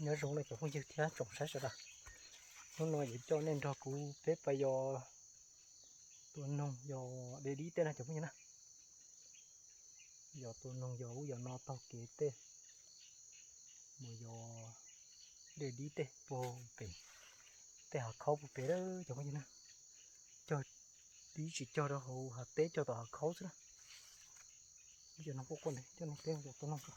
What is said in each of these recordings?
Nyob zoo nej cov phooj ywg thiab tsoom saib sawv daws. Hnub no yuav coj nej nrog kuv peb pais yos tua noog yos de dib tej no cov phooj ywg na. Yos tua noog yos ub yos no taug kev tej, mus yos de dib tej puag pem, tej hav khaub puag pem lawm cov phooj ywg na. Cog dib tsis cog rau hauv hav teb, cog tom hav khaub xwb na. Ub yos no quaj quaj ntev, coj neeg peb yos tua noog tso.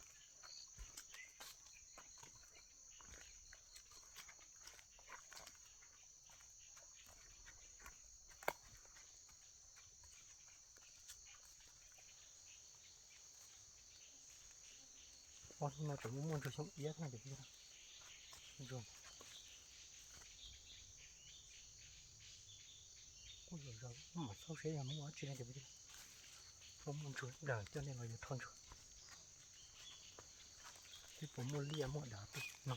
Ob hnub no tseem muaj muaj ntsuag xyoob iab thiab no cov phooj ywg. Ntsuag kuj zom zaws, mam xauj seb yog muaj dab tsi no cov phooj ywg. Muaj muaj ntsuag dag coj nej los yos thoj ntsuag. Seb puas muaj liaj muaj dav tej no.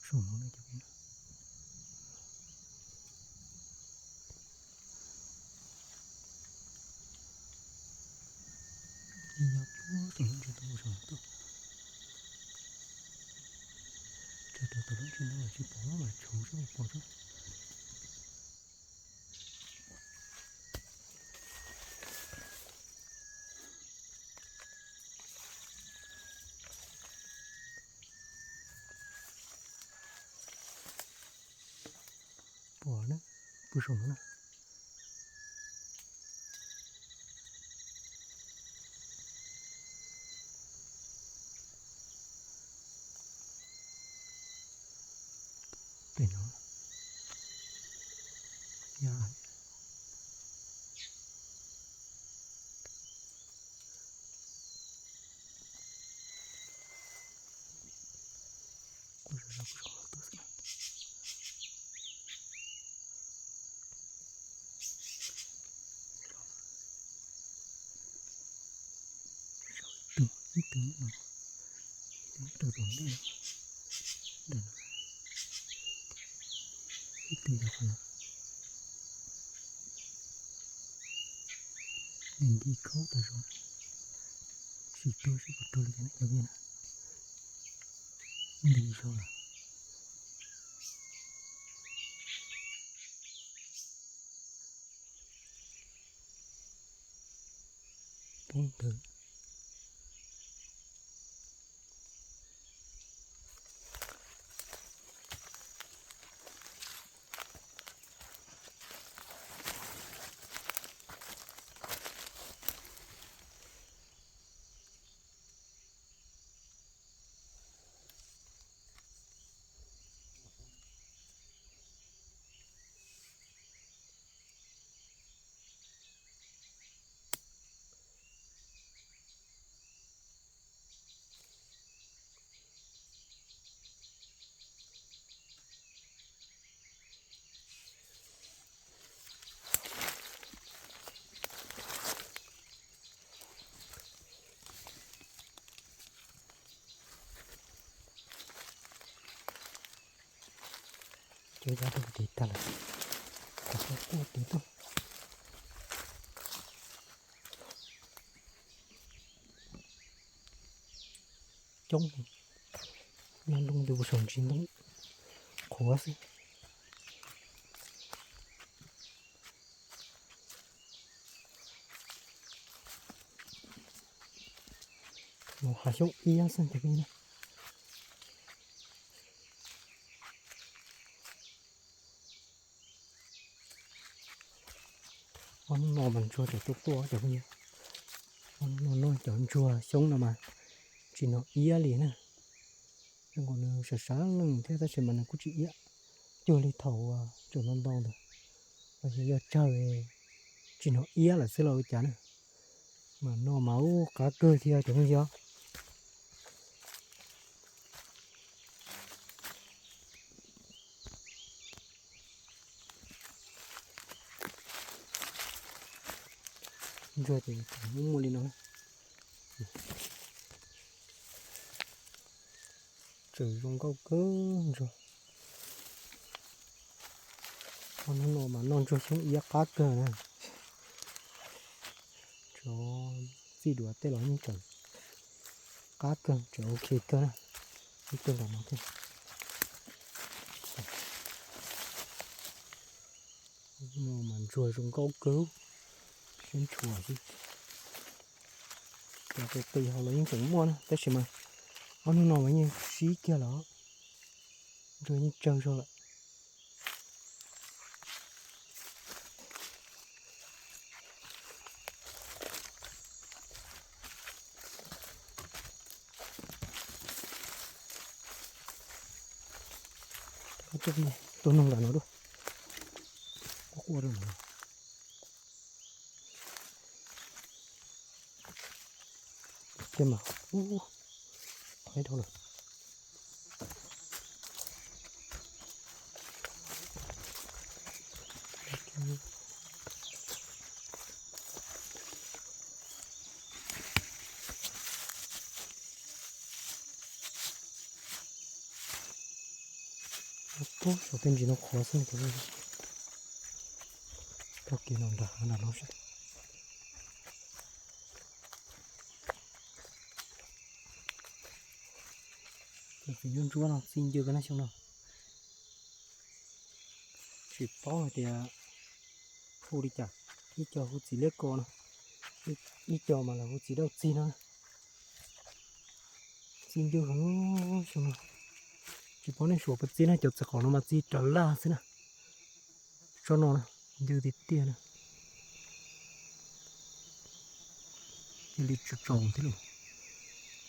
Saum no ne cov phooj ywg, nyob puag saum lub ntsis ntoo saum no tuaj. Tso rau tus lub ntsis ntoo los tsis pom mas tshuv seb puas pom tso. Pom na, pw saum no na. Pem no, ya, kuj zoo zoo kuj zoo tuaj xwb. Ib tug no, ib tug rau tom ntej, ntawm no, ib tug yog qhov no. Nws nti khaub tas zog, sim tuaj seb puas raug li cas ne cov phooj ywg na. Nti zog lawm. Poob ntawd. Cov yaj rau tiv tag lawm, kuv tau kuaj tiv tuaj. Coob, yaj nroo ntws puag saum ntsis ntoo qhuav xwb. Mus hav xyoob iab xwb cov phooj ywg na. Ob hnub no mas ntsuag tseem tuaj tuaj cov phooj ywg. Noj cov ntsuag xyoob no mas tsis hnov iab li na. Zoo nkaus nws sawv sawv leej thiab tab sis mas nws kuj tsis iab cuag li thaum tseem ntau ntau ntawd, los yog tsawg tsis hnov iab lawm xwb los ua cas na. Mas noj mas ub qab kawg thiab cov phooj ywg. Ntsuag ces muaj muaj li no. Tseem zoo nkauj kawg ntsuag. Ob hnub no mas noj ntsuag xyoob iab qab kawg na. Tsuav txij duav tej los yeej tseem qab kawg, tseem ok kawg na. Ib tug ntawm no thiab. Mas ntsuag zoo nkauj kawg, siab ntshua xwb. Cov qis qis hauv los yeej tseem muaj na tab sis mas ob hnub no mas yeej sib kiag lawm, ntsuag yeej tsawg zog lawm. Tuaj noog ntawm no dua. Quaj quaj rau ntawm no. Kiag mas, qhib dhau lawm. Pub saum tej ntsis no qhuav xwb, tag kis no nrad hav nrad no xwb. Cov txiv ntsuab ntsuab no txi ncw kawg na xyoo no. Tsis paub hais tias hu li cas, ib co hu txiv liab ko no, ib co mas lawv hu txiv dauj txig no. Txi ncw heev xyoo no. Tsis paub nej suav puas txi na, cov txiv qaum no mas txi raws laj xwb na. Tsob no na, ncw tiag tiag na. Cia li tsaus tsaus thiab lauj.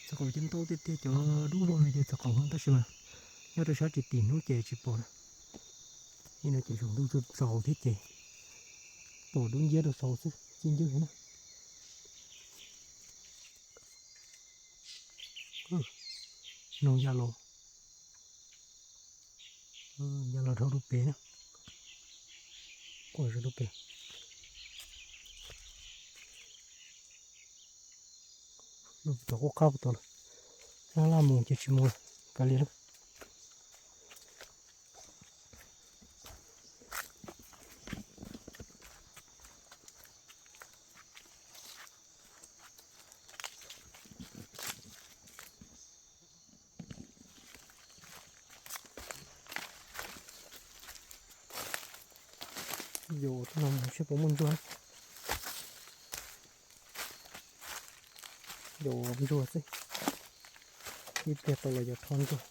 Txiv qaum ces ntau tiag tiag, cov dub vog no ces txiv qaum tab sis mas nyob rau sab tsis tim hnub ces tsis pom na. Ib no ces saum ntuj tsaus tsaus thiab ces pom dub nciab rau saud xwb, txi ncw heev na. Noog ya los, ya los dhau lub pem na. Quaj zog lub pem. Lub puag tod quaj qab puag tod lawm. Laj laj mus ces tsis mus lawm, kav liam lawm. Yus tus no mus seb puas muaj ntsuag. Yus ntsuag xwb, ib pliag tau los yus rho ntsuag.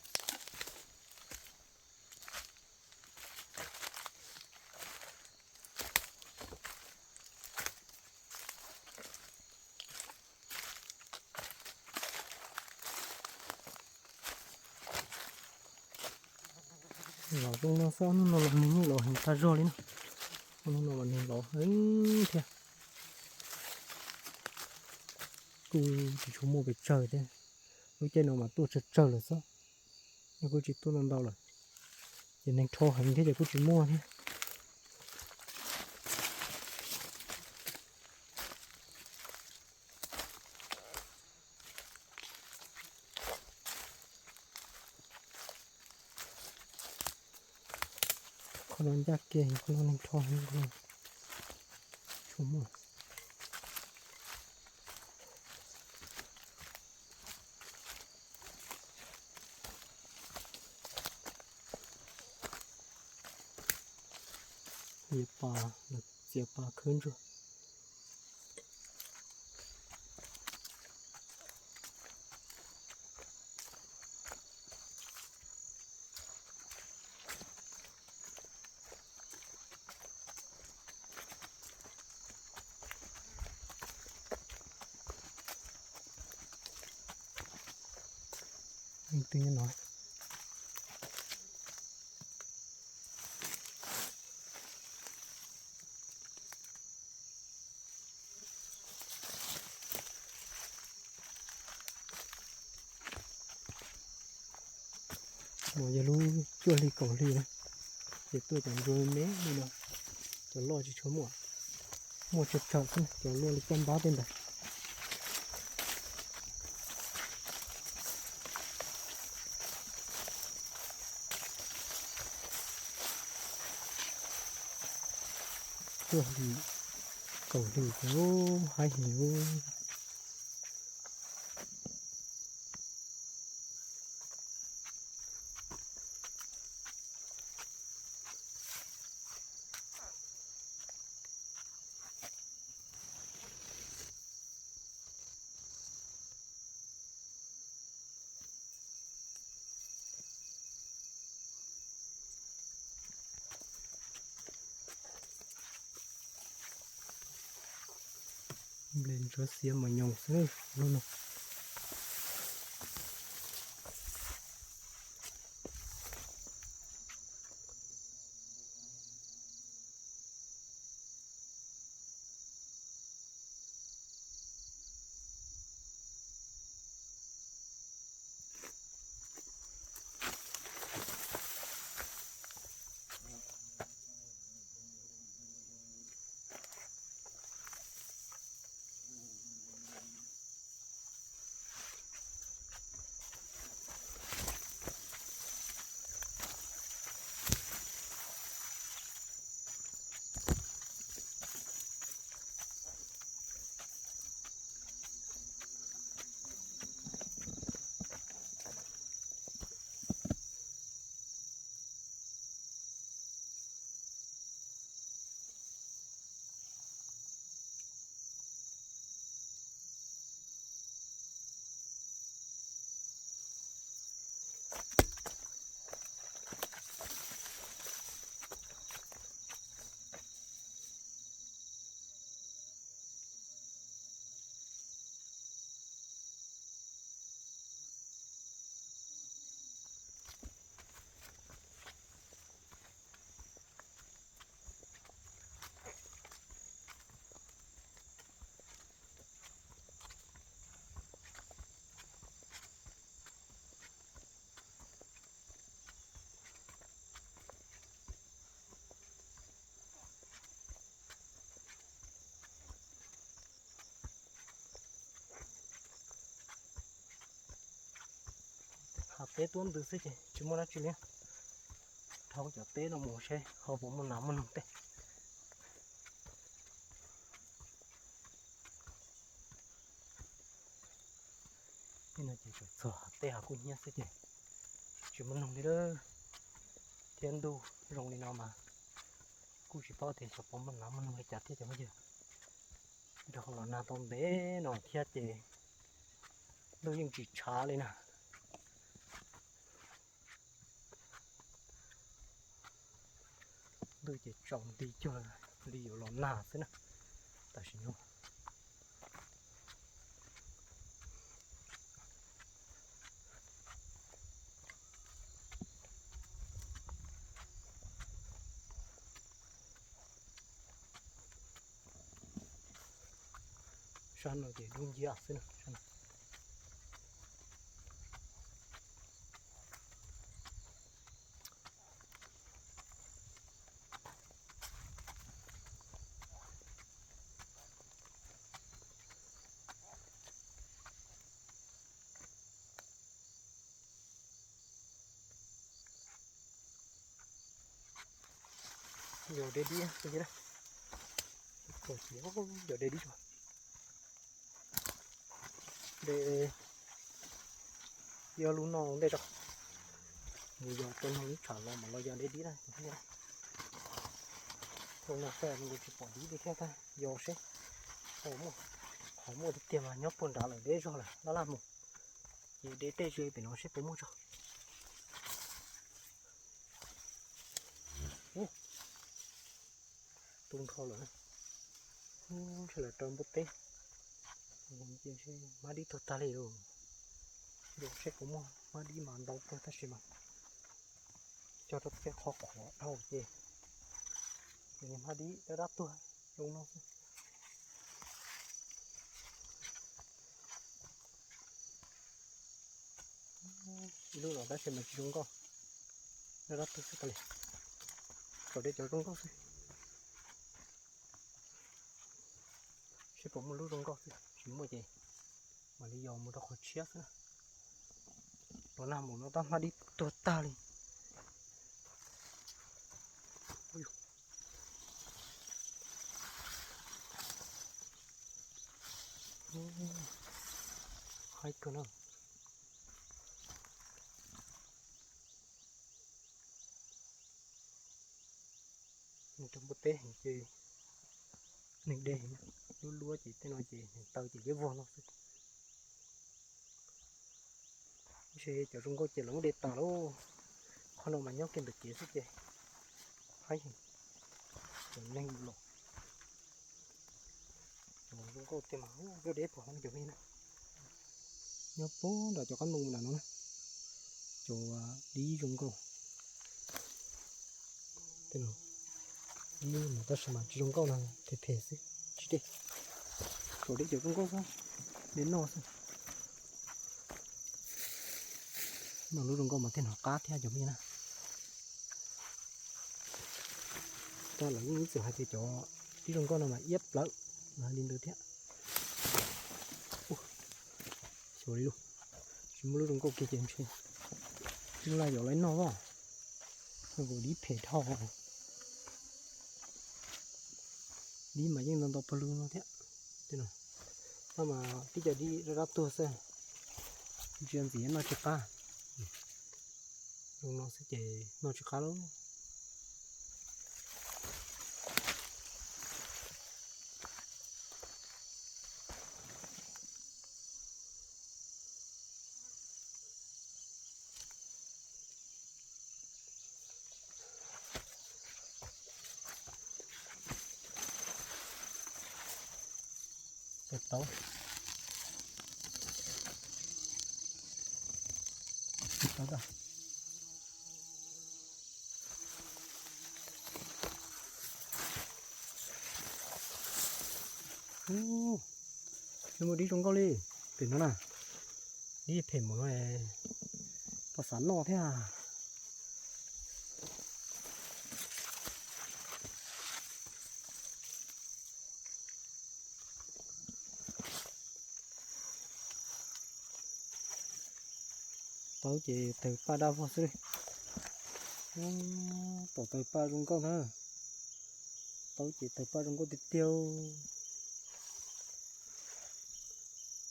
Los zoo no xwb, ob hnub no los nws yeej los heev tag zog li na. Ob hnub no los nws los heev thiab. Kuj tsis tshua muaj pes tsawg thiab, lub caij no mas tuaj tsawg tsawg lawm xwb, yog kuj tsis tuaj ntau ntau lawm, ces neeg rho heev thiab ces kuj tsis muaj thiab. Qhov no ncaj kiag, qhov no neeg rho heev, qhov no tsis muaj. Txiav pas, txiav pas khwb ntsuag. Twg nyob no. No yog lub cuaj hli kaum hli na, ces tuaj cov ntsuag me me li no, cov loj tsis tshua muaj, muaj tsawg tsawg xwb, cov luaj li caj npab tej ntawd. Cuaj hli kaum hli ces haib heev. Nplej ntsuab xiab mos nyoos xwb lub no. Hav teb tuab ntws xwb ces tsis muaj dab tsi li. Dhau cov teb no mus seb ho puas muaj nas muaj noog tej. Tej no ces tseem txog hav teb hav kuj hnyiab xwb ces tsis muaj noog li lawm. Thiab ntuj zoo li no mas kuj tsis paub tias xyov puas muaj nas muaj noog li cas thiab cov phooj ywg. Rau qhov los nag tau ntev no thiab ces ntuj yeej tsis tshav li na. Ntuj ces tsaus nti cuag li yuav los nag xwb na. Tam sim no sab no ces dub nciab xwb na. Yog deb dib, yog deb dib. De yog lub no ntej tso. Mus yos rau no lub tshav los mas los yos deb dib na. Lub no xwb nws tsis pom dib li thiab, yos seb. Qhov muaj tiag tiag mas nyob puag nrad lawm, deb zog lawm, laj laj mus. Ces de tej ze pem no seb puas muaj tso. Tu nrho lawm. Ntshe lawv raws npua teb. Hmab dib tuag tag li lauj. Yos seb puas muaj. Hmab dib mas ntau kawg tab sis mas cog rau tej qhov qhuav dhau ces, ces niag hmab dib dab dab tuag zoo no xwb. Ib lub los tab sis mas tsis zoo nkauj, dab dab tuag xwb tas li. Kom de cov zoo nkauj xwb, seb puas muaj lub zoo nkauj xwb, tsis muaj ces mam li yos mus rau qhov tshiab xwb na. Los nag mus no tab hmab dib tuag tag li. Haib kawg na. Nws rau npua teb heev ces nws de heev, luab luab ces tej no ces nws taw ces liab vog no xwb. Tab sis cov zoo nkauj ces lawv muab de tas lauj. Qhov no mas nyob kiag ntawm kev xwb ces haib heev. Cov neeg mus los, cov zoo nkauj tej mas ub, deb puag hauv cov me na. Nyob puag nram cov qab ntoo nram no na, cov dib zoo nkauj. Dib no tab sis mas tsis zoo nkauj no, phem phem xwb, tsis de. Tsuas de cov zoo nkauj xwb, de noj xwb. No lub zoo nkauj mas thiaj hnov qab thiab cov me na. Coj lawv yeej ib txwm hais tias cov dib zoo nkauj no mas iab plawv, mas li ntawd thiab. Xyuas li lub, tsis muaj lub zoo nkauj kiag ces ntshe lub laj yuav lawv noj os. Nws kuj dib phem dhau. Dib mas yeej ntau ntau pawg lug no thiab. Tej no mas tib co dib dab dab tuag xwb, ntsia ntxiv noj tsis qab. Zoo no xwb ces noj tsis qab lauj. Cov taub, cov taub, ub, muaj dib zoo nkauj li. Pem no na, dib phem mus no, tau xav noj thiab. Taub ces tawg paj dab vog xwb li. Pom tawg paj zoo nkauj na. Taub ces tawg paj zoo nkauj tiag tiag.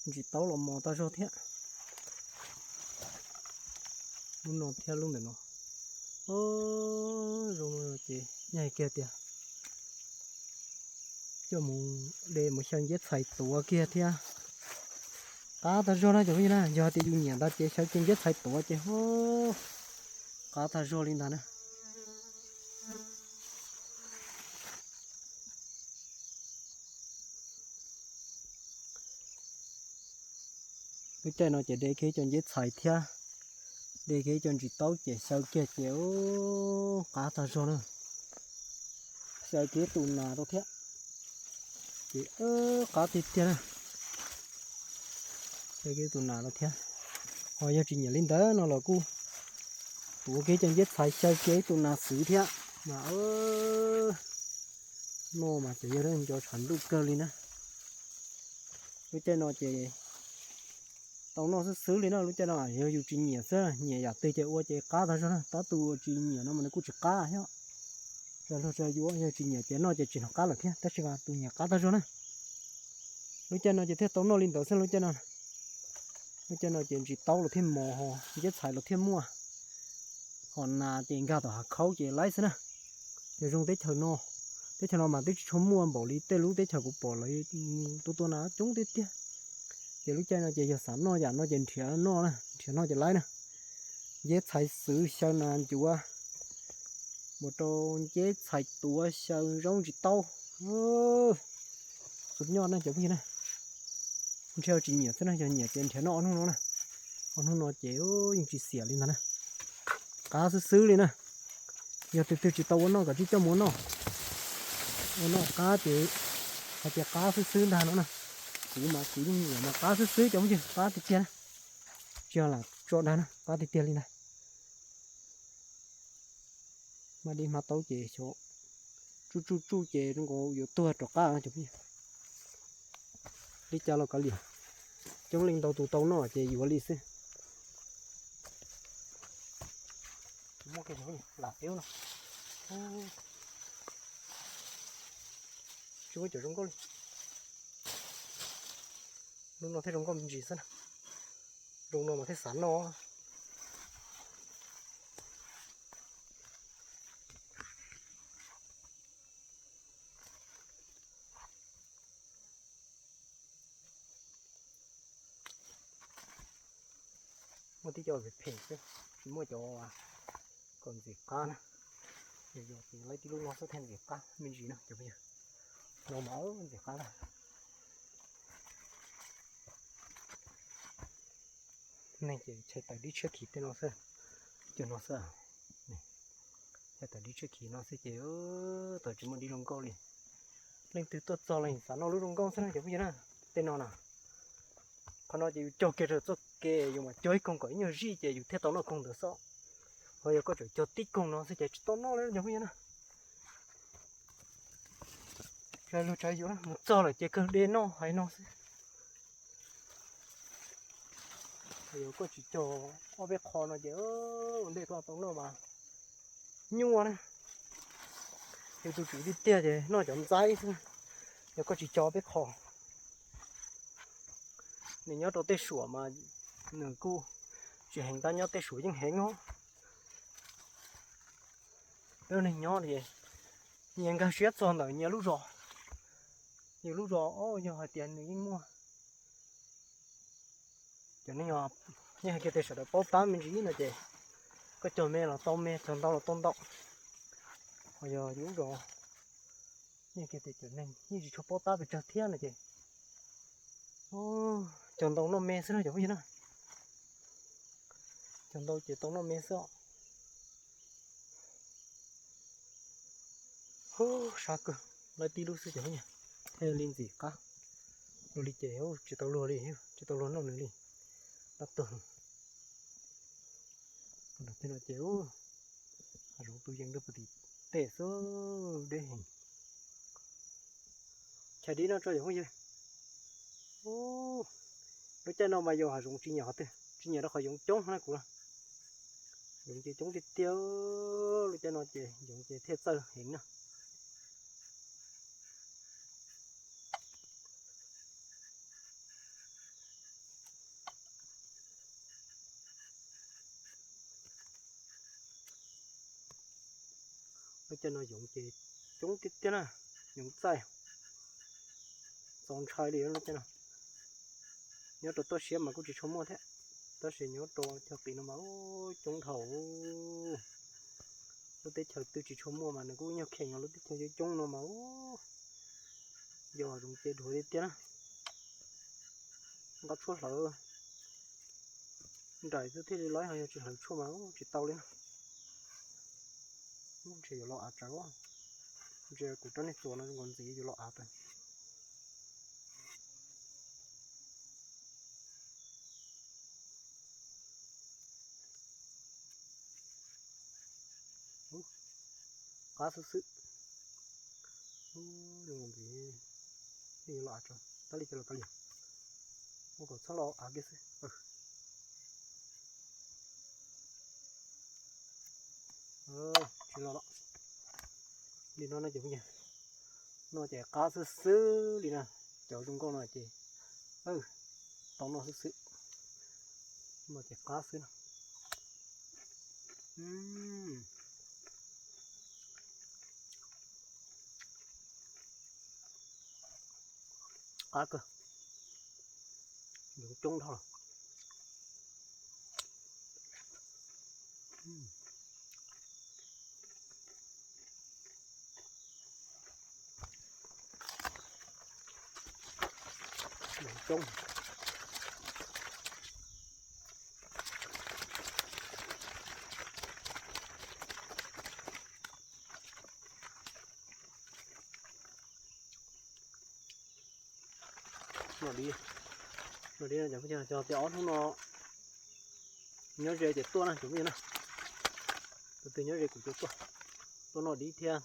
Ntsim taub los mos tag zog thiab. Lub no thiab lub ntawm no. Zoo ces nyaj kiag tias coj mus de mus xyaw nceb txhais tuav kiag thiab. Qab tag zog na cov phooj ywg na, yog hais tias yus nyiam ntawd ces xyaw kiag nceb txhais tuav ces qab tag zog li ntag na. Lub caij no ces de kiag cov nceb txhais thiab, de kiag cov ntsis taub ces xyaw kiag ces qab tag zog na. Xyaw kiag tus nas rau thiab, ces qab tiag tiag na. Xyaw kiag tus nas rau thiab. Ho yog tsis nyiam li ntawd no los kuj tuav kiag cov nceb txhais xyaw kiag ib tus nas xwb thiab mas. Noj mas ces yog nco tshav ntuj kawg li na. Lub caij no ces tau noj xwb xwb li no, lub caij no yog yus tsis nyiam xwb, nyiam yam twg ces ua ces qab tag zog na, tab tus uas tsis nyiam no mas nws kuj tsis qab thiab. Tsis luag tsis yuav, yog tsis nyiam ces noj ces tsis hnov qab lawm thiab, tab sis mas tus nyiam qab tag zog na. Lub caij no ces thiaj tau noj li ntawd xwb lub caij no. Lub caij no ces ntsis taub los thiaj mos, ho nceb txhais los thiaj muaj, ho nas ces nkag tom hav khaub ces laib xwb na. Ces zoo teb chaws no, teb chaws no mas twb tsis tshua muaj npaum li tej lub teb chaws kuv pom lawv tua tua nas coob tiag tiag. Ces lub caij no ces yog xav noj yam no ces nrhiav noj na, nrhiav noj ces laib na. Nceb txhais xwb xyaw nas ncuav, mus rau nceb txhais tuav xyaw zaub ntsis taub. Xus nyob na cov phooj ywg na, ntshe tsis nyiam xwb na, yog nyiam ces nrhiav noj ob hnub no na. Ua hnub no ces yeej tsis xiam li ntag na. Qab xwb xwb li na. Yog tus twg tsis tau ua noj kom tsib coj mus ua noj. Ua noj qab ces hais tias qab xwb xwb ntag no na. Kuv mas kuv yeej nyiam mas qab xwb xwb cov phooj ywg, qab tiag tiag na. Tsis yog lam tso dag na, qab tiag tiag li ntag. Hma dib hma taub ces xyov tsuj tsuj tsuj ces zoo nkaus yuav tuag rov qab cov phooj ywg. Li cas los kav liam, coob leej ntau tus tau noj ces yuav li xwb. Muab kiag lam tiab no. Tsis muaj cov zoo nkauj li. Lub no thiaj zoo nkauj me ntsis xwb na. Zoo no mas thiaj xav noj. Muaj tib co phem phem xwb, tsis muaj cov kom ntxim qab na. Yog yog ces laib tib lub no xwb thiaj ntxim qab me ntsis no cov phooj ywg. No mas ntxim qab lawm. Neeg ces chais tawm dib tshiab khiv tej no xwb, cov no xwb. Chais tawm dib tshiab khiv no xwb ces tau tsis muaj dib zoo nkauj li. Leej twg tuaj txog los xav noj lub zoo nkauj xwb na cov phooj ywg na. Tej no na, qhov no ces yus cog kiag rau txoj kev yus mam cog ib koog kom ib nyuag zij ces yus thiaj tau noj koog ntawd xwb. Ho yog koj tseem cog tib koog no xwb ces tsis tau noj li cov phooj ywg na. Tsav lug tsav yus mus txog lawm ces kawg de noj hais no xwb. Yog koj tsis cog ob peb qho no ces ua ntej koj tau noj mas nyuaj na. Yus tus tswv tiag tiag ces noj cov ntxaib xwb, yog koj tsis cog peb qho. Nws nyob rau tej suam mas nws kuj tsis heev tab nyob tej suam yeej heev os. Peb ua neeg nyob ces nyias nkag siab txog ntawm nyias lub zos. Yus lub zos os yog hais tias nws yeej muaj cov neeg, yeej hais kiag tias sawv daws paub tab me ntsis no ces koj cog me los tau me, cog ntau los tau ntau. Ho yog yus lub zos yeej hais kiag tias cov neeg yeej tsis tshua paub tab pes tsawg thiab no ces cog ntau noj me xwb na cov phooj ywg na. Cog ntau ces tau noj me xwb os. Sab kawg, laib tib lub xwb cov phooj ywg, thiaj li ntxim qab. Luag li ces tsis tau luag li, tsis tau luag noj nws li. Tab tuag. Tej no ces hav zoov tu yees rau puag tim tej xwb, deb heev. Chais dib no tso cov phooj ywg. Lub caij no mas yog hav zoov tsis nyiam qhov twg, tsis nyiam rau qhov yoov coob na kuv. Yoov ces coob tiag tiag, lub caij no ces yoov ces thiaj txawj heev na. Lub caij no yoov ces coob tiag tiag na, yoov txaij txaus ntshai li lub caij no. Nyob rau toj siab mas kuj tsis tshua muaj thiab, tab sis nyob rau chaw qis no mas coob dhau. Lub teb chaws twg tsis tshua muaj mas nws kuj nyuag kheej, lub teb chaws coob coob no mas yog zoov ces dhuav tiag tiag na. Nqa tshuaj hlawv nraim xwb thiaj li laib, ho yog tsis hlawv tshuaj mas tsis tau li na. Ntshe yuav los av tsawv, ntshe kuv rab niag txuas no zoo nkaus ntxiv yuav los av tawm. Qab xwb xwb. Zoo nkaus ntxiv yuav los av tsawv, tab li cas los kav liam, ua kom txhob los av kiag xwb. Tsis los lawm. Li no no ces phooj ywg, no ces qab xwb xwb li na. Cov zoo nkauj no ces tau noj xwb xwb, no ces qab xwb na. Qab kawg, yoov coob dhau lawm. Yoov coob. Noj dib, noj dib no cov phooj ywg, cov tias ob hnub no nyob ze ces tuaj na cov phooj ywg na. Tus twg nyob ze kuv coj tuaj, tuaj noj dib thiab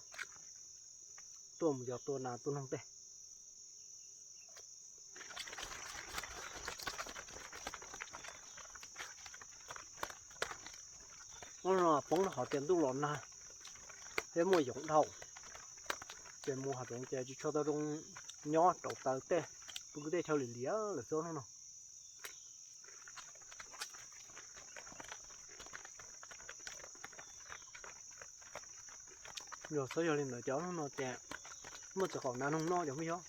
tuaj mus yos tua nas tua noog tej. Ob hnub no poob rau qhov tias ntuj los nag thiab muaj yoov dhau, ces mus hav zoov ces tsis tshua tau zoo nyob rau taws tej, pw kwv teb chaws liam liam lawm xwb ob hnub no. Yog xwb, yog li ntawd ces ob hnub no ces muaj txiv qaum nas noog noj cov phooj ywg.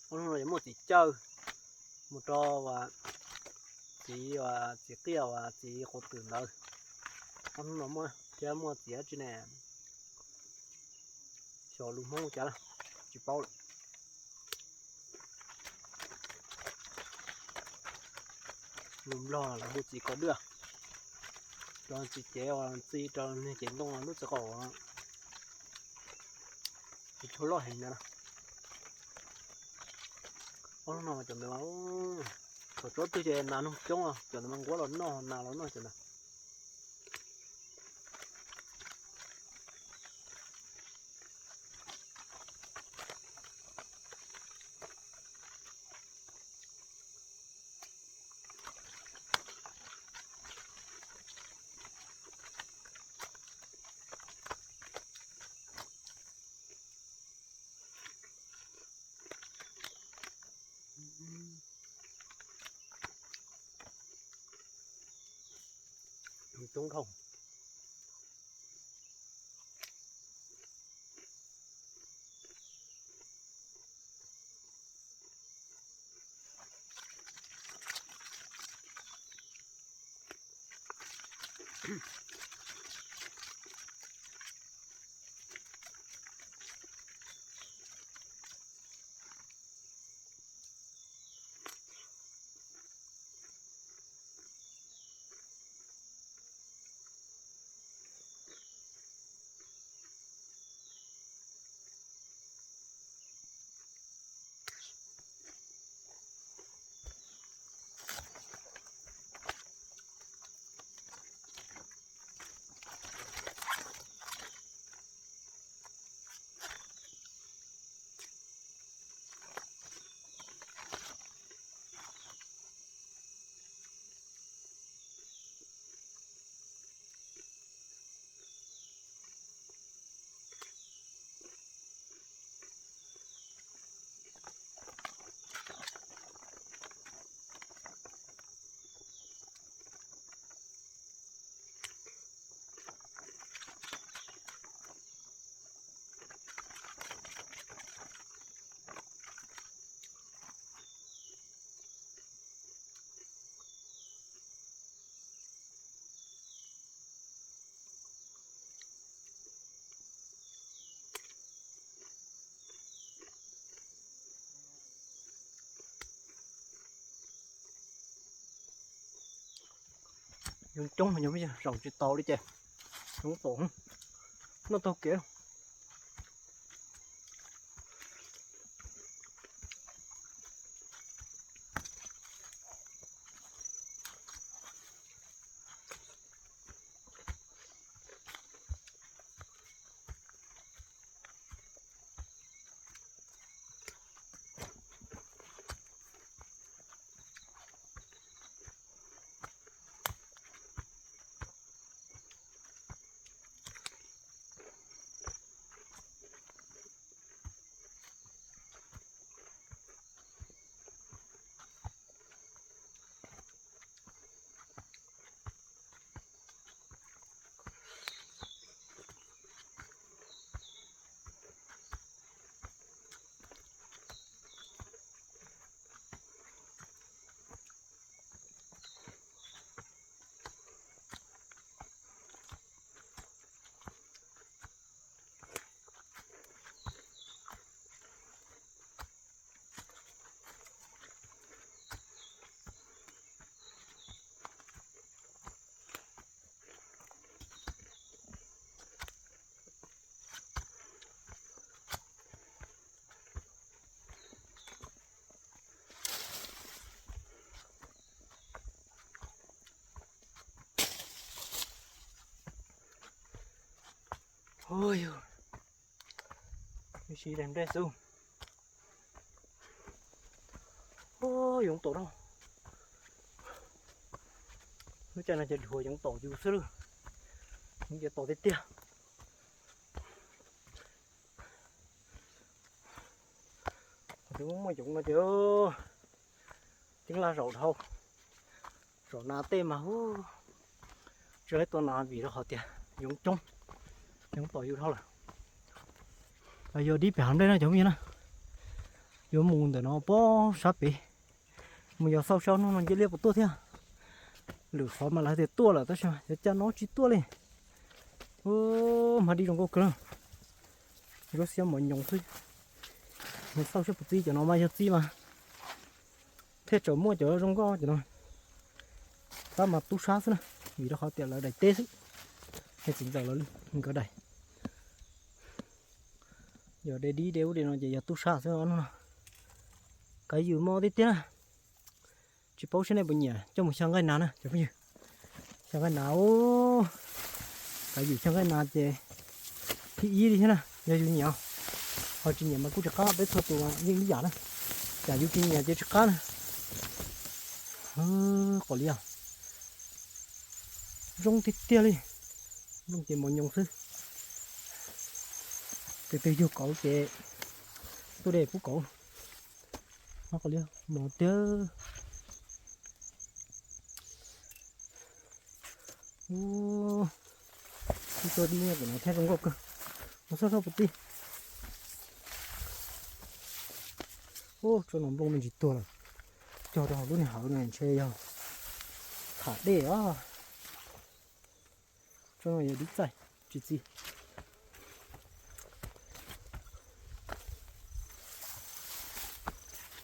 Ob hnub no ces muaj txiv cawj mus rau txiv, txiv qiaj uas txiv quav twm ntawd. Ob hnub no muaj thiab muaj txiv dab tsi ne, xyov lus Hmoob ua cas lawm, tsis paub lawm. Lus Nplog lawv hu txiv kaus dwj, cov txiv cev uas txi rau niag cev ntoo lub txiv qaum, tsis tshua loj heev ntawd na. Ob hnub no cov ntawd, thaum tsob twg ces nas noog coob, cov ntawd mas nquab los noj, nas los noj cov ntawd. Coob dhau. Yoov coob no yog zaum tsis tau li ces yoov pom noj taug kev. Ua yog, ib sim daig nplej xwb. Yoov tom no, lub caij no ces dhuav yoov tom yus xwb lawm. Yoov ces tom tiag tiag. Twb muaj yoov no ces teeb laj zaum dhau, zaum nas tej mas hu, tsis laib tua nas vim rau qhov tias yoov coob, yoov tom yus dhau lawm. Yog dib pem hav nplej no cov phooj ywg na, yuav mus ntawm no pob sab pem, mus yos xauj sab hnub no nce liaj puas tuaj thiab. Lwm qhov mas lawv tias tuaj lawm tab sis cov caij no tsis tuaj li. Hmab dib zoo nkauj kawg, ntsuab xiab mos nyoos xwb. Mus xauj saib puas txi, cov no mas yog txi mas thiaj tseem muaj cov zoo nkauj cov no. Tab mas tub sab xwb na, vim rau qhov tias lawv daim teb xwb, es txiv ntxawm lawv nkawd daim. Yog de dib de ub de no ces yog tub sab xwb ob hnub no. Kav yus mob tiag tiag na. Tsis paub saib nej puas nyiam coj mus xyaw nqaij nas na cov phooj ywg. Xyaw nqaij nas, kav yus xyaw nqaij nas ces thib ib li thiab na yog yus nyiam. Ho tsis nyiam mas kuj tsis qab, peb txhua tus yeej ib yam na. Tsam yus tsis nyiam ces tsis qab na. Qos liab zoo tiag tiag li, nplooj ces mos nyoos xwb. Tus twg yug kauv ces tuaj de pub kauv. Qos liab mos tiag. Ib tug dib nyob pem no thiab zoo nkauj kawg. Mus xauj saib puas txi. Ub, tsob no nplooj me ntsis tuag lawm. Cog rau hauv lub niag hawv no ntshe yog tham dej os. Tsob no yog dib txaij tsis txi.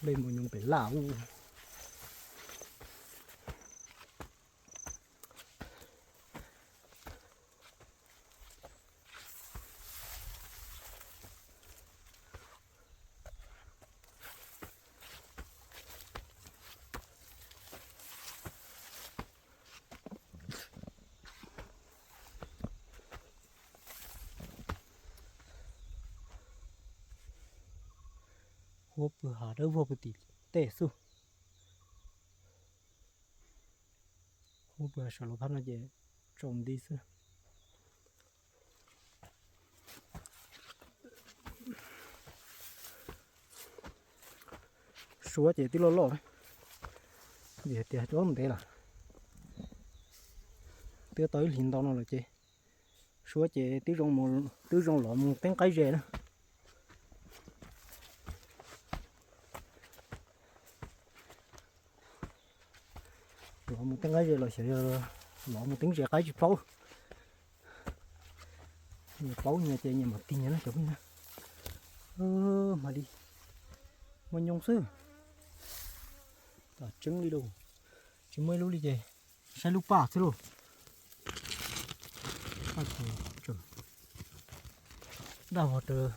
Nplej mos nyoos pem laj ub. Huab pw hav dawb vog pw tim tej xwb. Huab pw hav saum lub phab no ces tsaus nti xwb. Suab ces twb loj loj, vim hais tias tsob ntev lawm, twb tau ib hlis ntau no lawm ces suab ces twb zoo los mus teeb qaib ze na. Los mus teeb qaib ze los xyov yog los mus teeb ze qaib tsis paub. Nyias paub nyias ces nyias mam tig nyias na cov phooj ywg. Mas li mos nyoos xwb. Tam tseeb li lauj, tsis muaj ib lub li ces saib lub paj xwb lauj. Daj vog raws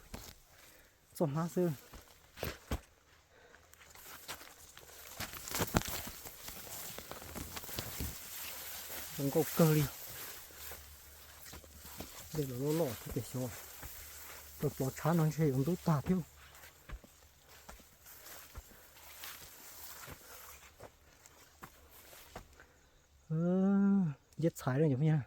txoj hnab xwb. Zoo nkauj kawg li. Dej los loj loj thiab tias xyov, rau plov tshab no ntshe yuav ntub tag thiab. Nceb txhais na cov phooj ywg.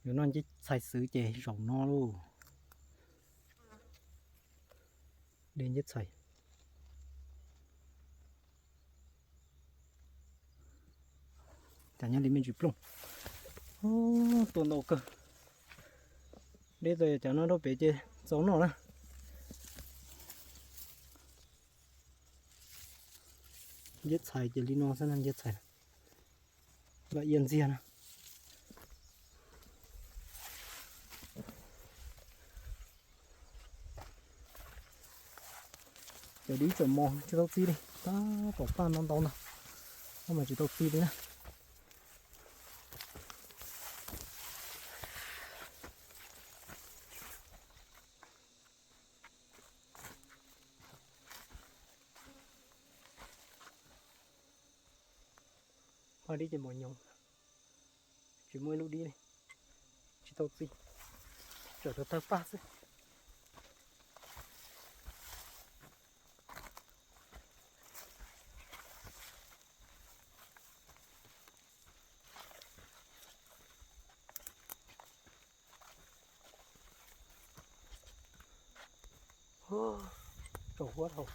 Yuav noj nceb txhais xwb ces zaum no lauj. De nceb txhais. Cas nyob li me ntsis plooj. Tuaj ntau kawg. Deb tau cov no rau pem ces txaus noj na. Nceb txhais ces li no xwb na, nceb txhais. Vam ia ntxiag na. Cov dib tseem mos tsis tau txi li, tab tom paj ntau ntau ntag, tab mas tsis tau txi li na. Paj dib ces mos nyoos, tsis muaj ib lub dib li. Tau txi, tsam rau tawg paj xwb. Tsaus huab dhau,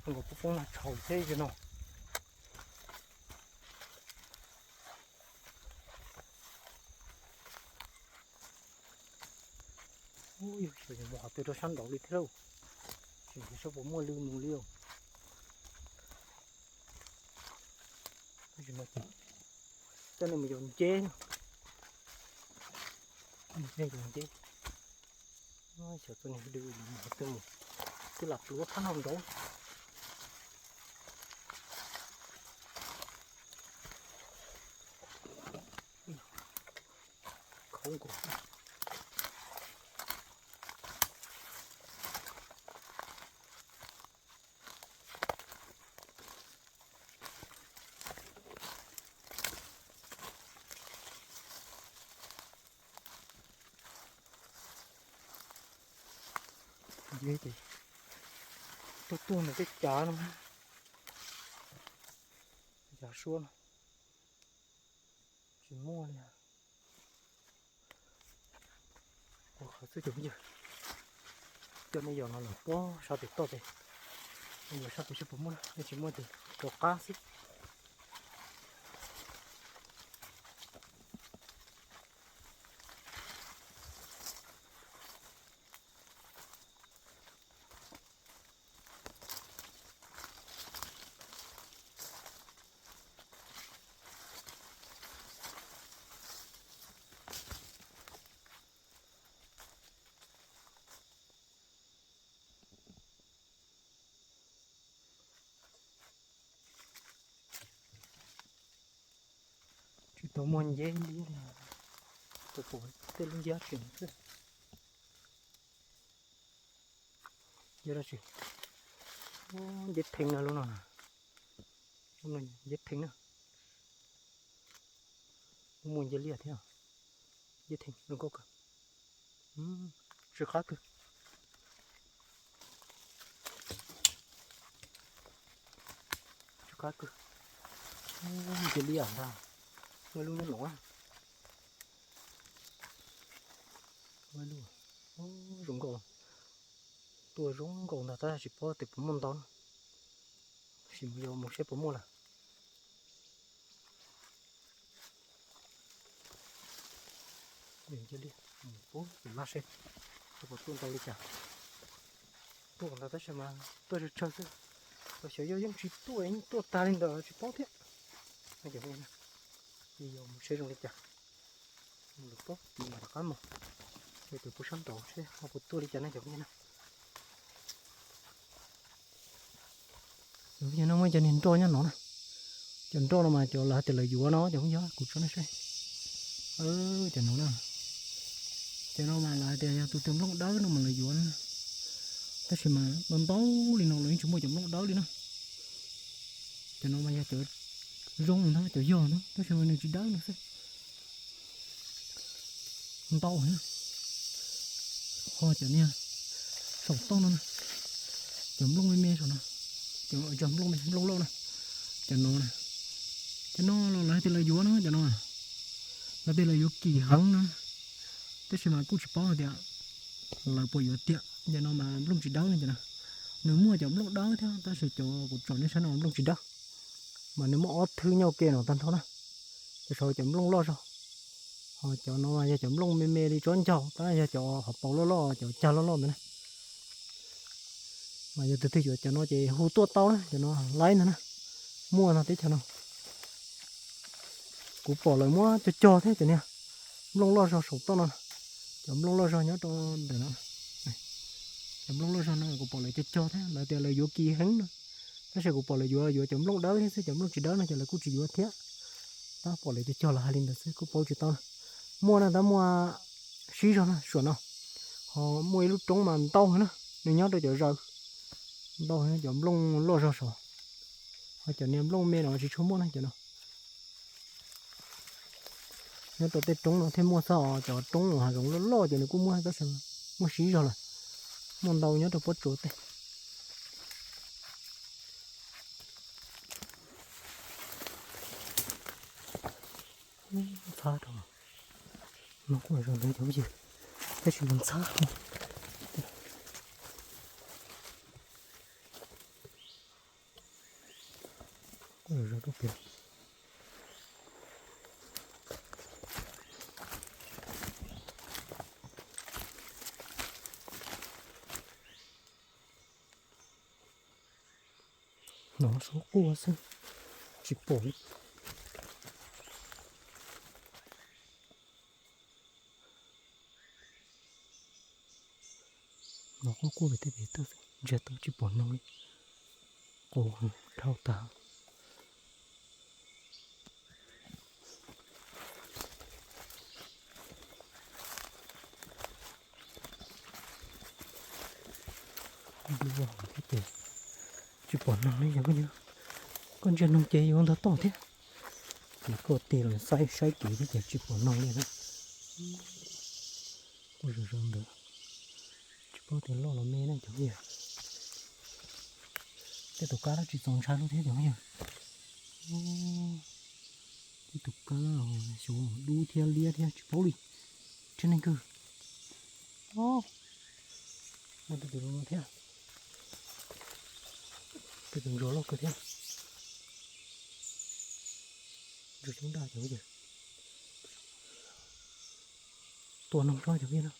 nkaus poob poob nag tshau thiab no. Ub, yog xyov yuav mus qhov twg rau sab nraud li thiab lauj. Tsis nrhiav saib puas muaj lwm mus li. Tab sis mas coj nej mus yos nceb no. Nej yos nceb. Xyov tus niag dw mus qhov twg mus, twb lam pluav phab no nraud. Khov nkaus. Nceb ces tuaj tuaj ntawm tej cav no, cav suab no, tsis muaj li. Ua qhov xwb cov phooj ywg, coj nej yos no los pob sab pem toj pem, nej yos sab pem saib puas muaj, nej tsis muaj ces rov qab xwb. Tsis tau muaj nceb nceb li, tus pom tej lub nceb tseem xwb. Nceb dab tsi? Nceb theev no lub no, nceb theev na. Muaj nceb liaj thiab, nceb theev zoo nkauj kawg, tsw qab kawg. Tsw qab kawg. Nceb liaj ntag, muaj lub nyob no. Zoo nkauj, tuaj zoo nkauj ntag tab sis tsis paub tias puas muaj ntau na. Sim yos mus seb puas muaj lawm. Nceb liaj, mus pub tus laj seb puas tuaj ntau li cas. Tuaj ntau tab sis mas tuaj tsawg tsawg xwb, los xyov yog yeej tsis tuaj, yeej tuaj tag li ntawd tsis paub thiab. Ces yog mus seb zoo li cas, mus lawm pob tid mas rov qab mus. Yog tus pub sab nraud seb ho puas tuaj li cas na cov phooj ywg na. Cov phooj ywg no muaj cov niag nroj nyob no na. Cov nroj no mas cov lawv hais tias lawv yuav no cov phooj ywg, kuv tso nej saib. Cov no na, cov no mas lawv hais tias yog tus twg nplooj dawb no mas lawv yuav na. Tab sis mas ntau ntau li no los yeej tsis muaj cov nplooj dawb li na. Cov no mas yog cov zoo ntag, cov yog ntag tab sis mas nws tsis dawb no xwb. Ntau heev na. Ho cov niag saum toj no na, cov nplooj me me saum no, cov nplooj me nplooj loj na, cov no na, cov no los lawv tias lawv yuav no cov no, lawv tias lawv yuav kim heev na, tab sis mas kuj tsis paub hais tias lawv puas yuav tiag. Cov no mas nplooj tsis dawb li cov no, nws muaj cov nplooj dawb thiab tab sis cov kuv tsom nej saib no nplooj tsis dawb, mas nws muaj ob thwb nyob ua ke no tag nrho na. Cov saud cov nplooj loj zog, ho cov no mas yog cov nplooj me me li tsob ncaug tab yog cov hauv paus loj loj cov cag loj loj ntawd na. Mas yog tus twg yuav cov no ces hu tuaj tau na, cov no laib ntag na, muaj no teb chaws no. Kuv pom lawv muab cog cog thiab cov niag nplooj loj zog saum toj no, cov nplooj loj zog nyob rau ntawm no. Cov nplooj loj zog no kuv pom lawv cog cog thiab lawv tias lawv yuav kim heev no, tab sis kuv pom lawv yuav yuav cov nplooj dawb thiab xwb, cov nplooj tsis dawb no ces lawv kuj tsis yuav thiab. Tab pom lawv cog cog los hais li ntawd xwb kuj paub tsis tau na. Muaj na, tab muaj sib zog na suam no, ho muaj ib lub roob mas ntau heev na, nws nyob rau cov zaws, ntau heev cov nplooj loj zog saud, ho cov niag nplooj me no tsis tshua muaj na cov no. Nyob rau tej roob no thiaj muaj xwb os, cov roob hav zoov loj loj ces nws kuj muaj tab sis muaj siv zog lawm, muaj ntau nyob rau pob tsuas tej. Ntxhab rau, no kuj zoo ntawd cov phooj ywg, tab sis mas ntxhab. Kuj zoo rau pem. No suab quaj xwb, tsis pom li. No quaj quaj pem tej pem toj xwb, ntsia tau tsis pom noog li, qus dhau tag. Dub thiab ces tsis pom noog li yog, koj ntsia noog ces yuav ntog toj thiab. Ces koj tig los saib saib kev thiab ces tsis pom noog li na. Kuj zoo zoo ntawd, tsis paub tias loj los me na cov phooj ywg. Tej tus kab lab tsis txaus ntshai lub thiab cov phooj ywg. Tej tus kab lab xyov dub thiab liab thiab tsis paub li. Tsis neeg kawg. Muaj tej tus zoo no thiab. Tej tus ntsuag loj kawg thiab. Ntsuag xyoob daj cov phooj ywg. Tua noog tsob cov phooj ywg na.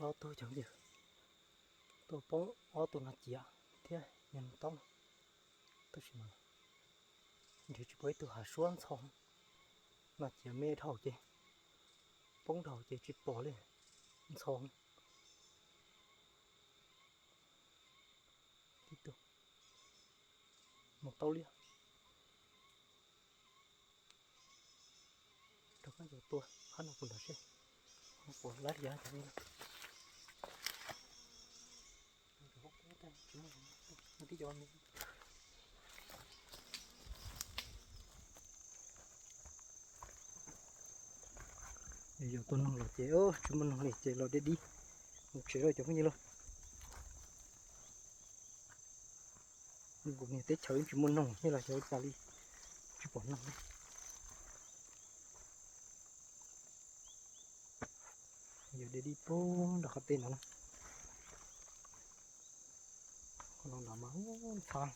Ob tug cov yawg tuaj poob ob tug no ciav thiab yog nws taub, tab sis mas nrhiav tsis pom ib tug hav suab ntxhov. No ciav me dhau ces poob dhau ces tsis pom li, ntxhov. Tib tug mus taub liab. Rov qab yuav tua qhab no kuv nrog seb puas laib li cov no. Yog tua noog los ces tsis muaj noog li ces los deb dib mus tsev lawm cov phooj ywg lauj. Kuv niag teb chaws tsis muaj noog thiab los xyov ua cas li, tsis pom noog li. Yog deb dib puag nram qab teb no na. Qhov no nram mas ntxhab,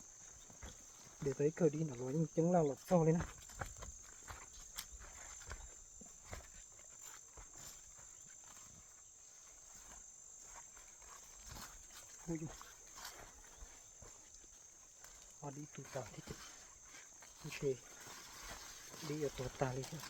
de tau ib kawg dib nram los yeej ceeb laj los txog li na. Ob dib tu tag thiab, ntshe dib yuav tuag tag li thiab.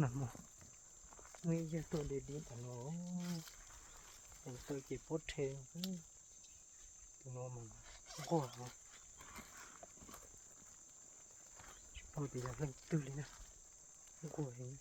Nag hmo muaj ib yawg tuaj de dib ntawm no, tus taw ces pob rhe. Tus no mas nquag, tsis paub tias yog leej twg li na, nquag heev.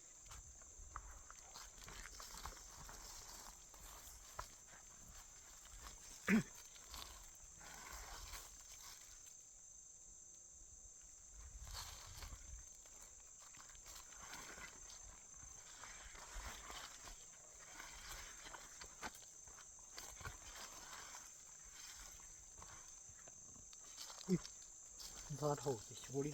Ntxhab dhau ces xyuv li.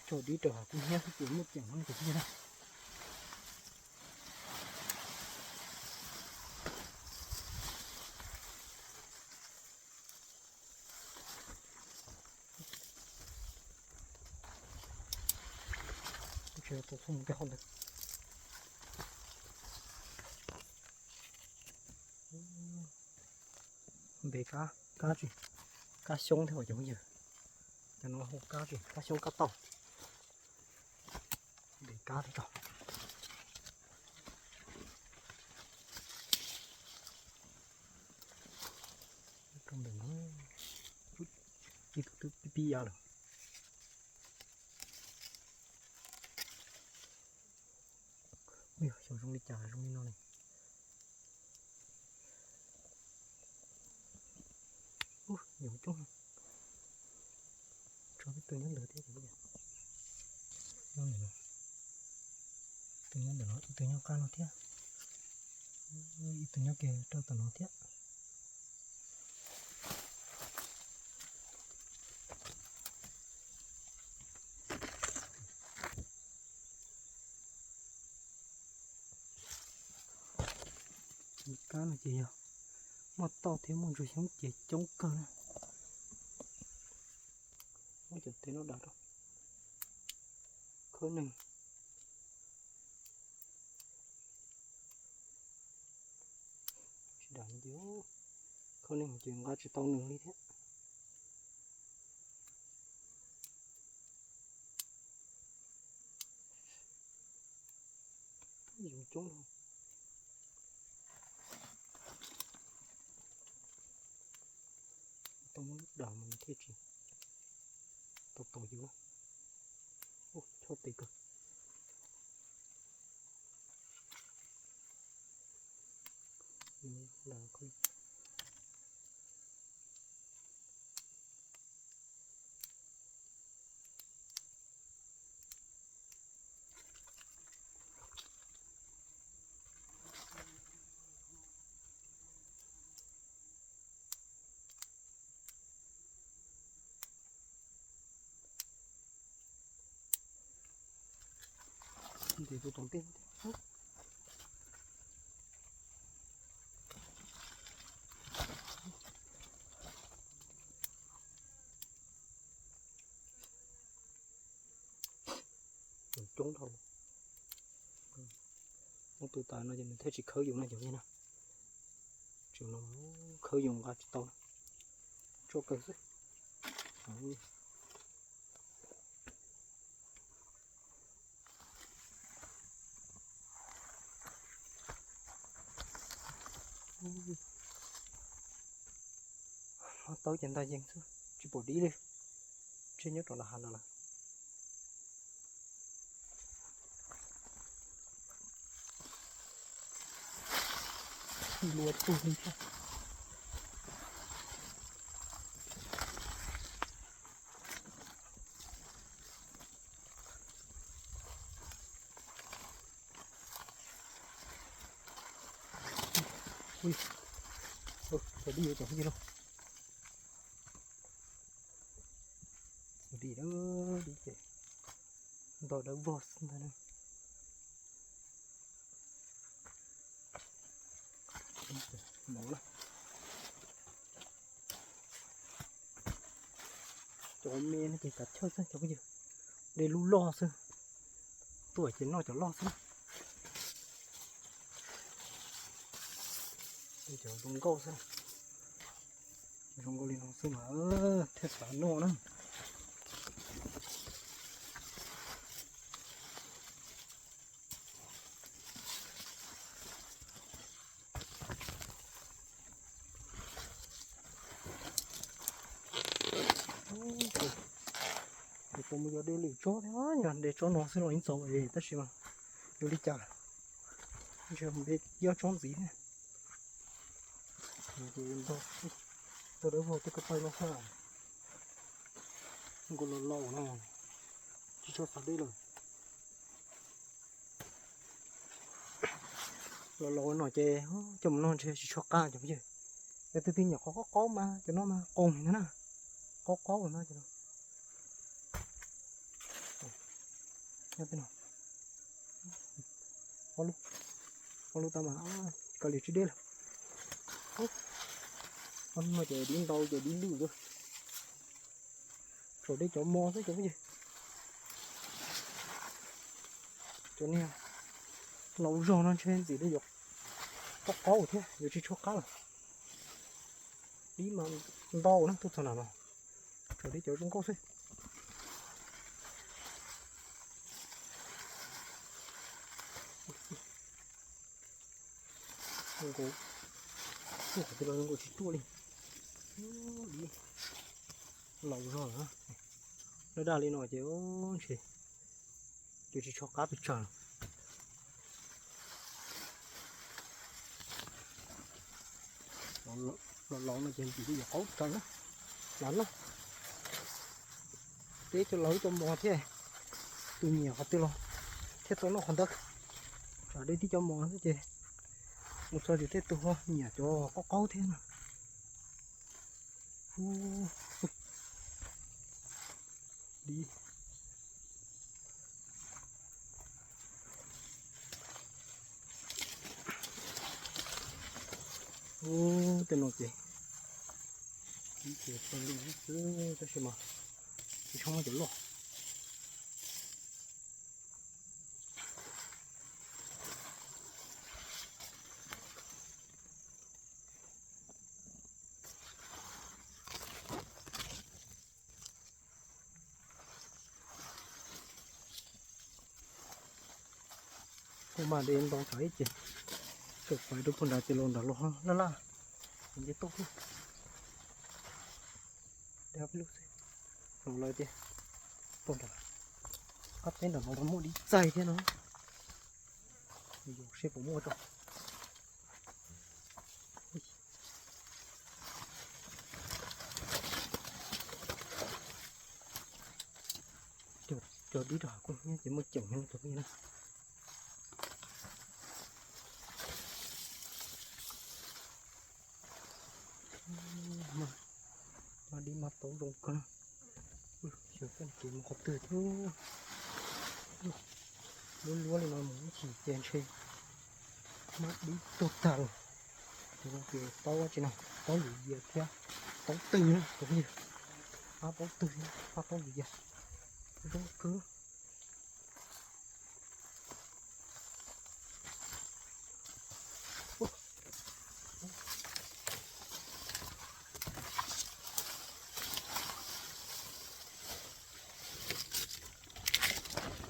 Tso dib rau hauv kuv hnyiab xwb ces muaj ceem no ces thiaj na. Tsis tau txog mus tej qhov ntawd. Npe kab, kab tsis, kab xyoob thiab cov phooj ywg. Cov no hu kab tsis, kab xyoob kab tauj. Npe kab tau. Rau ntawm no ib tug twb pib pib ya lawm. Ua yog xyov zoo li cas zoo li no ne. Ub, yoov coob. Tso ib tug nyob ntawd thiab. Nyob ntawm no. Ib tug nyob ntawm no, ib tug nyob qab no thiab. Ib tug nyob kiag rau tom no thiab. Kab no ces yog muaj tauj thiab muaj ntsuag xyoob ces coob kawg na. Muab cov tes no dav rau khawb neeg. Tsis dav ces khawb neeg ces nqa tsis tau nws li thiab. Yoov coob. Tau muab lub dav mas nws thiaj tsis tau tau yoov. Ub, chob tes kawg. Dav kawg. Tus tom ntej. Coob dhau. Muab tus tas no ces nws thiaj tsis khawb yus no cov me no. Tseem no khawb yus nqa tsis tau. Tso kawg xwb. Hmov tau ces ntag yeej xwb, tsis pom dib li. Ntshe nyob rau nram hav no lawm. Lua tug li thiab. Ui, cov dib yuav cov dib no. Dib, dib ces ntau dawb vog xwb ntag na. Cov me no ces kav chawj xwb cov phooj ywg, de lub loj xwb, tuaj ces noj cov loj xwb. Cov zoo nkauj xwb, zoo nkauj li no xwb mas thiaj xav noj na. Kuv tau mus yog de lwm tsob thiab, yog de tsob no xwb los yeej txaus tab sis mas yuav li cas, ntshe mus de yob tsob ntxiv thiab. Ntau dawb vog tej ko taw no xwb. Nkaus los laus no tsis tshua xav de lawm. Los laus no ces coj mus noj ntshe tsis tshua qab cov phooj ywg. Yog tus twg nyiam qhov qaub qaub mas cov no mas qoo heev na, qaub qaub no cov no. Ob lub, ob lub tau mas kav liam tsis de lawm. Ob lub no ces dib ntau ces dib lwj lawm. Tsuas de cov mos xwb cov phooj ywg. Cov niag laus zog no ntshe ntxim li yuav qaub qaub thiab yuav tsis tshua qab lawm. Dib mas ntau na tuaj txog nram no. Tsuas de cov zoo nkauj xwb. Zoo nkauj, tuaj qhov twg los zoo nkauj tsis tuaj li. Dib laus zog lawm. Daj daj li no ces ntshe ces tsis tshua qab pes tsawg. Los laus no ces ntxim li yuav qaub tsawv na. Los noj, de cov laus cov mos thiab, tus nyiam qhov twg los thiaj tau noj qhov ntawd. Tsam de tib cov mos xwb ces mus txog ces tej tus ho nyiam cov qaub qaub thiab no. Dib. Ub, tej no ces, ces xws li xwb tab sis mas tsis tshua muaj cov loj. Kuv mas de ntau tsam ib ces tseem pais rau puag nrad ces los nram los laj laj, nce tuaj xwb. De ob peb lub xwb, los lawm tias puag nrad, qab teb nram no muaj dib txaig thiab no. Yus seb puas muaj tso. Cog dib rau hauv kuj hnyiab ces muaj ceem heev tus phooj ywg na. Mas dib mas tau zoo kawg. Xyov koj kev mus qhov twg thiab. Luab luab li no mus ib chim ces ntshe mab dib tuag tag lawm. Tus no ces paub tsi no, paub yuav yias thiab, paub twg na tus phooj ywg, pab paub twg thiab pab paub yuav yias, zoo kawg.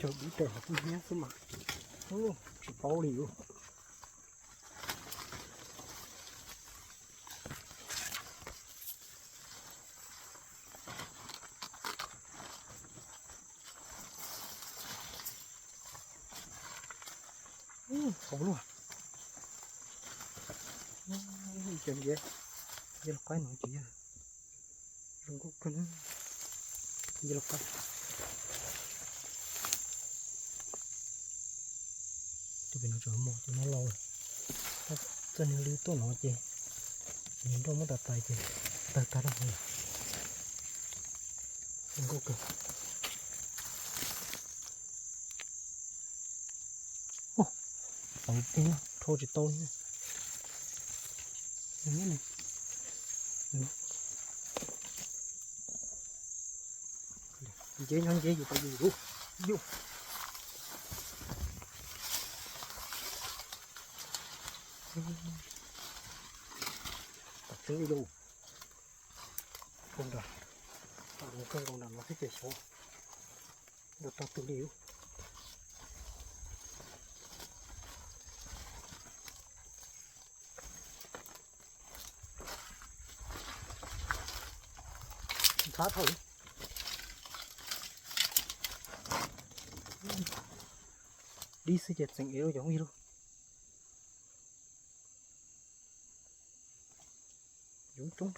Cog dib raws hauv tus hnyiab xwb mas tsis paub li. Qhov luaj, cov ntsia, ntsia los qaib no ces yog zoo nkauj kawg na. Ntsia los qaib, tus pem no tseem mos, tus no laus lawm. Txoj niag lw tuaj no ces nws nroj muab tais tais ces tawg tag rau hauv lawm. Zoo nkauj kawg. Tau pug rho tsis tau li. Nceb nyob nceb yus tau yus lub yus. Tam tseeb li lauj. Nkaus nram, nkaus nram no xwb ces xyov nrog tog twg li. Ntxhab dhau li. Dib xwb ces txeem ev lub cov phooj ywg lauj. Yoov coob.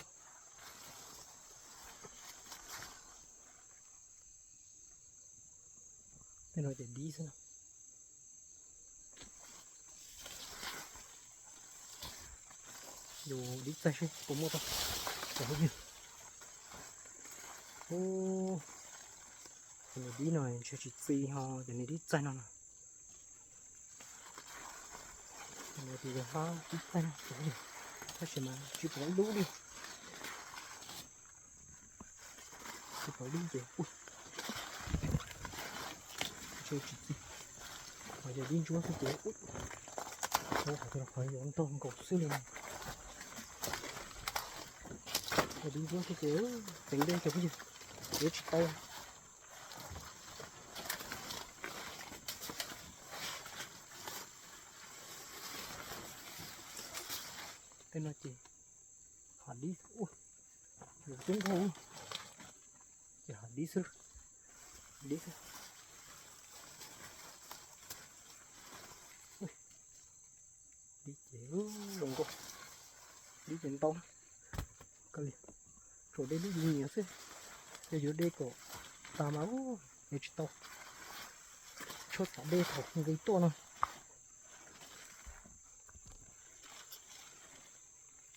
Tej no ces dib xwb na. Yus dib txaij seb puas muaj tau cov phooj ywg. Ub, cov niag dib no ntshe tsis txi ho cov niag dib txaij no na. Cov no ces yog hlab dib txaij na cov phooj ywg, tab sis mas tsis pom ib lub li. Tsis pom ib lub ces ub, ntshe tsis txi. Ho yog dib ntsuab xwb ces ub, qhov tias qhov yuav ntog nkaus xwb li. Yog dib ntsuab xwb ces tseem deb cov phooj ywg, yuav tsis tau. Tej no ces hav dib, yus coob dhau, ces hav dib xwb, dib xwb. Dib ces zoo nkauj, dib ces ntau kawg li, tshuav dej dub nyias xwb, yog yuav de kom tas mas ub, yuav tsis tau, tshuab txav dej thaum nqis tuaj no.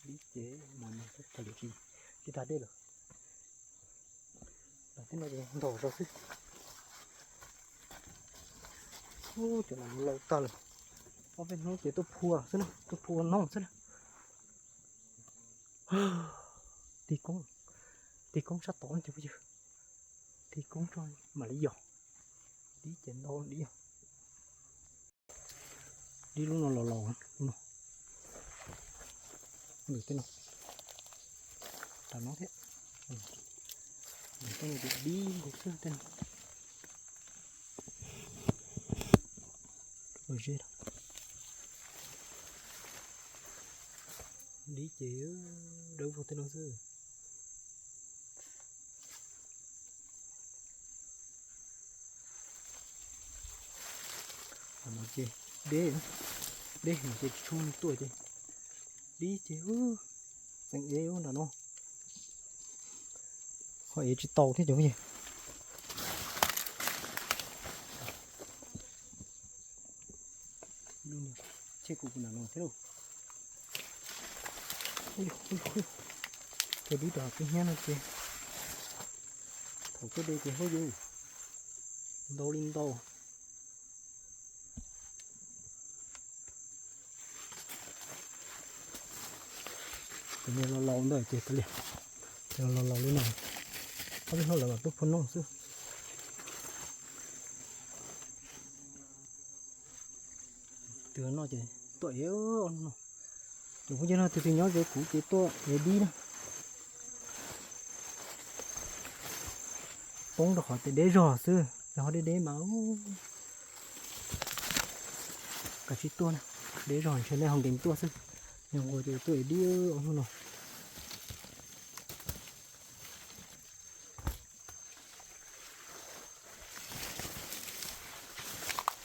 Dib ces mas tsis tas dej lawm. Los tej no ces ntaus zog xwb. Ub, cov no laus tag lawm. Ob peb hnub ces tuaj phua xwb na, tuaj phua noog xwb na. Tig koob, tig koob sab tod cov phooj ywg. Tig koob tso mam li yos. Dib ces ntau dib yog. Dib lub no los laus, lub no. Nws tej no, tas no thiab. Nws tej no ces dib nkaus xwb tej no. Ua zeb, dib ces dawb vog tej no xwb. Deb, deb no ces tsis tshua muaj neeg tuaj ces dib ces txeem ev nram no. Ho ev tsis tau thiab cov phooj ywg. Cheb kuv kuv nram no thiab lauj. Cog dib rau hauv tus hnyiab no ces thaum tuaj de ces huab yus ntau li ntau. Cov niag laus laus ntawd ces kav liam, cov laus laus li no, ob peb hnub lawv mam tuaj phua nooj xwb. Tus no ces tuaj ev no. Cov phooj ywg no, tus twg nyob ze kuv ces tuaj ev dib na. Poob rau qhov tias deb zog xwb, yog ho deb deb mas kav tsij tuaj na. Deb zog ntshe nej ho nkees tuaj xwb. Yog nqua ces tuaj ev dib ob hnub no.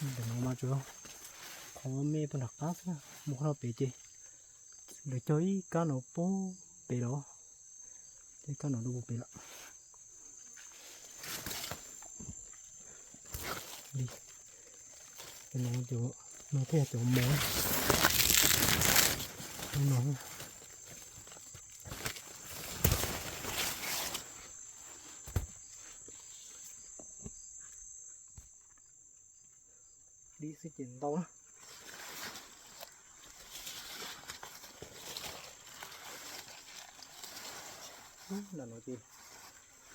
Ntawm no mas tsuas qhov me puag nram qab xwb, mus qhov no pem ces lawv cog ib kab no puag pem los, cog ib kab no rau puag pem lawm. Li, cov no cov, no thiaj cov mos no. Dib xwb ces ntau na. Ntawm no ces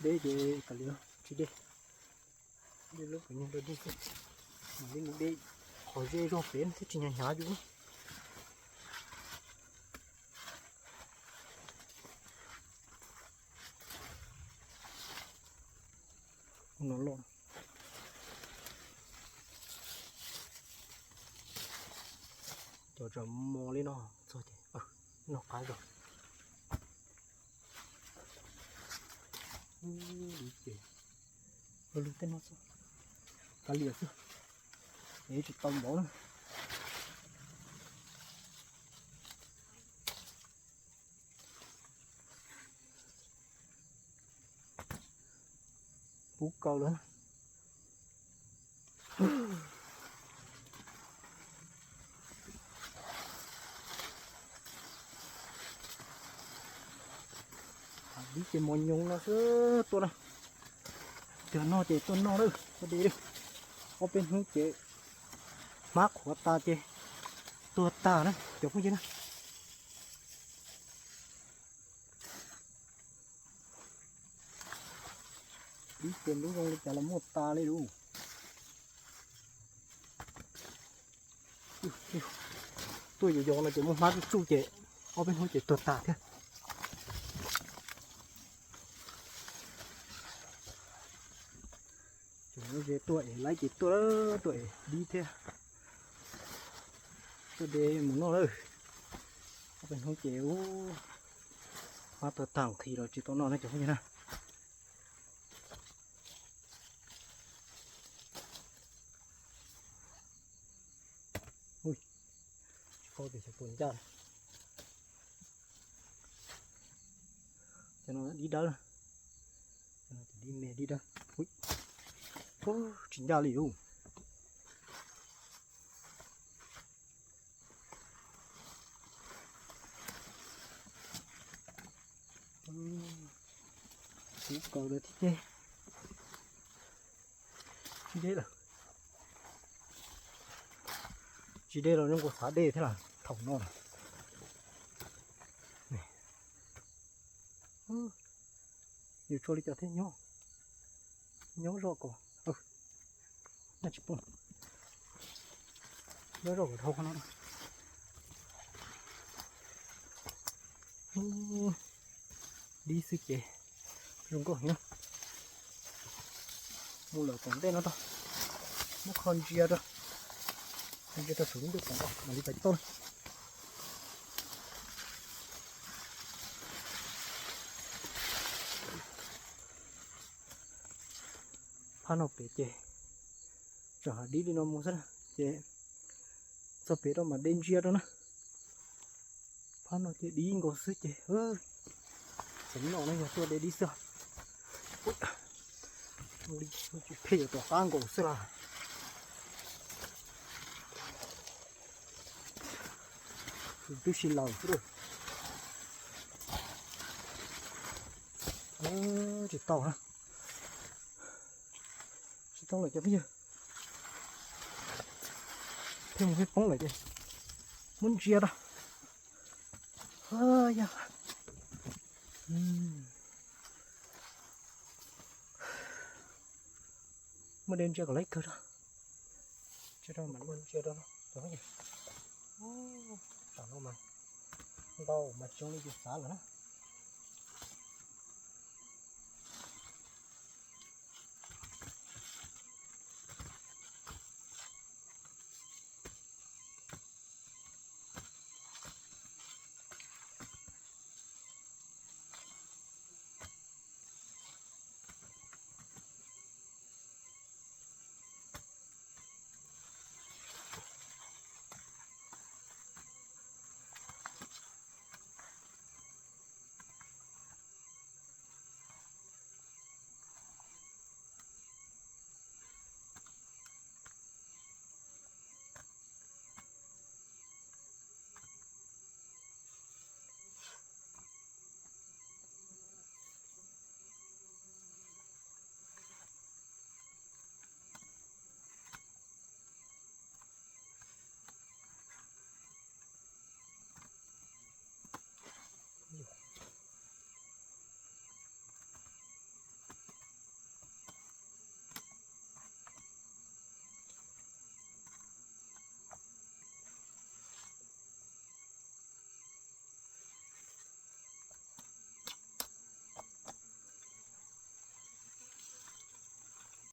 deb ces kav liam, tsis deb. Deb lub kuv nyob rau dib xwb. Mam li mus deb qhov ze zog pem thiab tsis hnyav hnyav yus. Ub, no loj. Cov tsam mos li no txog ces noj qab zog. Ub, li ces lub tej no xwb, kav liam xwb, ev tsis tau npaum na. Pub kaus lawm. Dib ces mos nyoos no xwb tuaj na. Cov no ces tuaj noj lawm, tuaj de lawm. Ob peb hnub ces hmab qhuav tas ces tuag tag na cov phooj ywg na. Dib ces lub zoo li cas los muaj tas li lawm. Tuaj yos yos no ces muaj hmab tsuj tsuj ces ob peb hnub ces tuag tas thiab. Cov ze tuaj ev laib ces tuaj, tuaj ev dib thiab. Tuaj de mus noj lawm. Ob peb hnub ces ub, hmab tuag tag nqhis los tsis tau noj na cov phooj ywg na. Ui, tsis paub tias xyov puas ncaj. Cov no dib dawb, cov no ces dib me dib dawb. Ui, tsis ncaj li ub. Kuv kaus lawm thiab ces tsis deb lawm. Tsis deb los zoo nkaus xav deb thiab las thaum no. Yus tshuaj li cas thiaj nyob, nyob zoj kom, nyob tsis poob, nyob zoj kom dhau qhov no. Dib xwb ces zoo nkauj heev na. Mus lawm tom ntej no tau, muab kho ntsia rau, ntsia rau saum lub ntuj tom no mam li pais tau na. Phab no pem ces tsam hav dib li no mus xwb na, ces txog pem rau mam de ntsia rau na. Phab no ces dib nkaus xwb ces, txawm no no yog tuaj de dib xwb. Tsis phem yuav tom qab nkaus xwb las. Twb si laws xwb. Tsis tau na, tsis tau lawm cov phooj ywg. Pheej mus pheej poob lawm ces muab ntsia rau. Yog Muaj dej ntsia kom laiv kawg rau. Ntsia rau mas ntsia rau. Tam no mas ntau mas tsis zoo li yus xav lawm na.